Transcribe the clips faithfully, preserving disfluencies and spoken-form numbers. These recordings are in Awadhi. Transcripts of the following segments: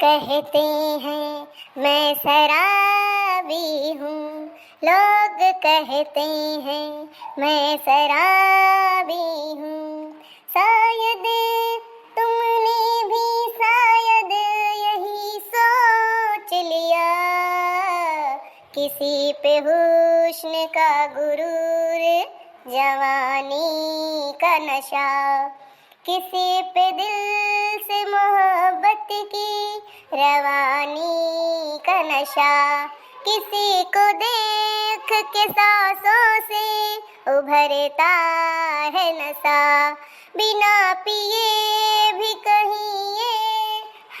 कहते हैं मैं शराबी हूँ, लोग कहते हैं मैं शराबी हूँ। शायद तुमने भी शायद यही सोच लिया, किसी पे हुस्न का गुरूर, जवानी का नशा, किसी पे दिल से मोहब्बत की रवानी का नशा, किसी को देख के सांसों से उभरता है नशा, बिना पिए भी कहीं ये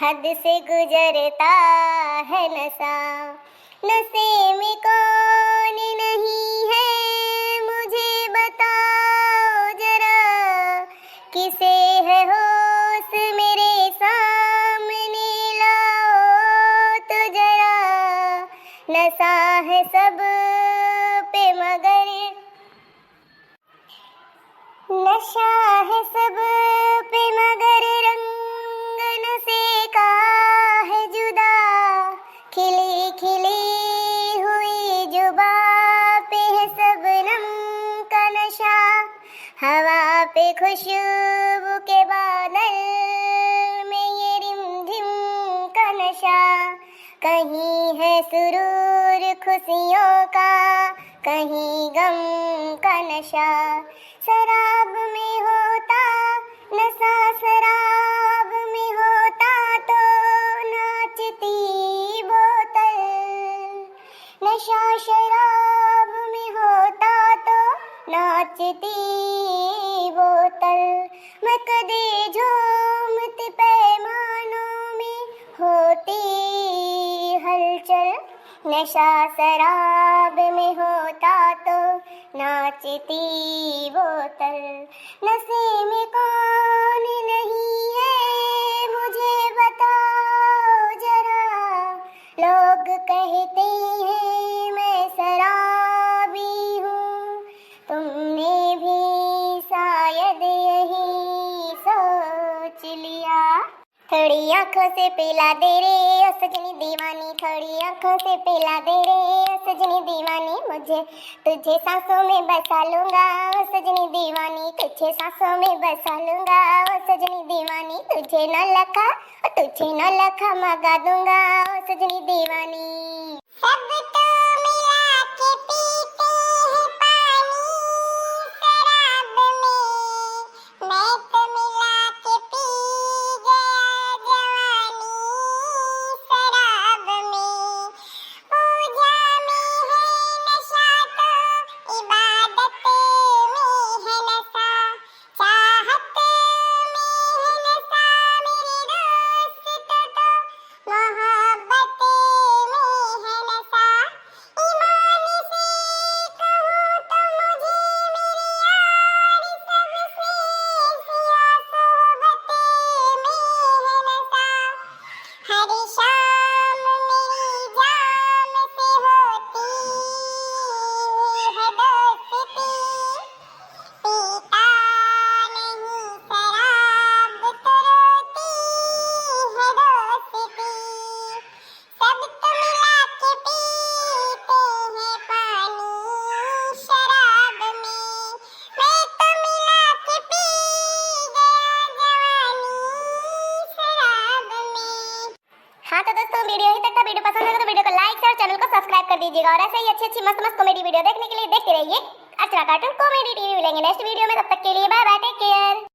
हद से गुजरता है नशा। नशे में कौन नहीं है, मुझे बताओ जरा, किसे है होश मेरे सामने लाओ तो जरा। नशा है सब पे मगर नशा है सब पे मगर रंग नशे का है जुदा। खिली खिली हुई जुबा पे है शबनम का नशा। हवा पे खुशबू के बादल में ये रिमझिम का नशा। कहीं है सुरूर खुशियों का, कहीं गम का नशा। शराब में होता नशा, शराब में होता तो नाचती बोतल। नशा शराब में होता तो नाचती बोतल। मैं कदे झूमती पैमानों में होती हलचल। नशा शराब में होता तो नाचती बोतल। नशे में कौन नहीं है, मुझे बताओ जरा। लोग कहते हैं मैं शराबी हूँ, तुमने भी शायद यही सोच लिया। थोड़ी आँखों से पिला दे रे ओ सजनी दीवानी, थोड़ी आँखों से पिला दे रे ओ सजनी दीवानी, मुझे तुझे सांसों में बसा लूंगा ओ सजनी दीवानी, तुझे सांसों में बसा लूंगा ओ सजनी दीवानी, तुझे नौ लखा, ओ तुझे नौ लखा मगा दूंगा ओ सजनी दीवानी। सब तो मिला के पीते हैं पानी शराब में, मैं तो मिला के पी गया जवानी शराब में। पूजा में है नशा तो इबादत में है नशा, चाहत में है नशा मेरे दोस्त तो, तो मोहब्बत में है नशा। ईमान से कहूँ तो मुझे मेरे यार सबसे जिया, सोहबत में है नशा। हर शाम मेरी जाम से होती है दोस्ती, पीता नहीं शराब तो रोती है दोस्ती। सब तो मिला के पीते हैं पानी शराब में, मैं तो मिला के पी गया जवानी शराब में। हाँ तो दोस्तों, video यहीं तक था। Video पसंद आए तो video को like, share, channel को subscribe कर दीजिएगा और ऐसे ही अच्छी अच्छी मस्त मस्त comedy video देखने के लिए देखते रहिए अर्चना cartoon comedy T V। मिलेंगे next video में, तब तक के लिए bye bye, take care।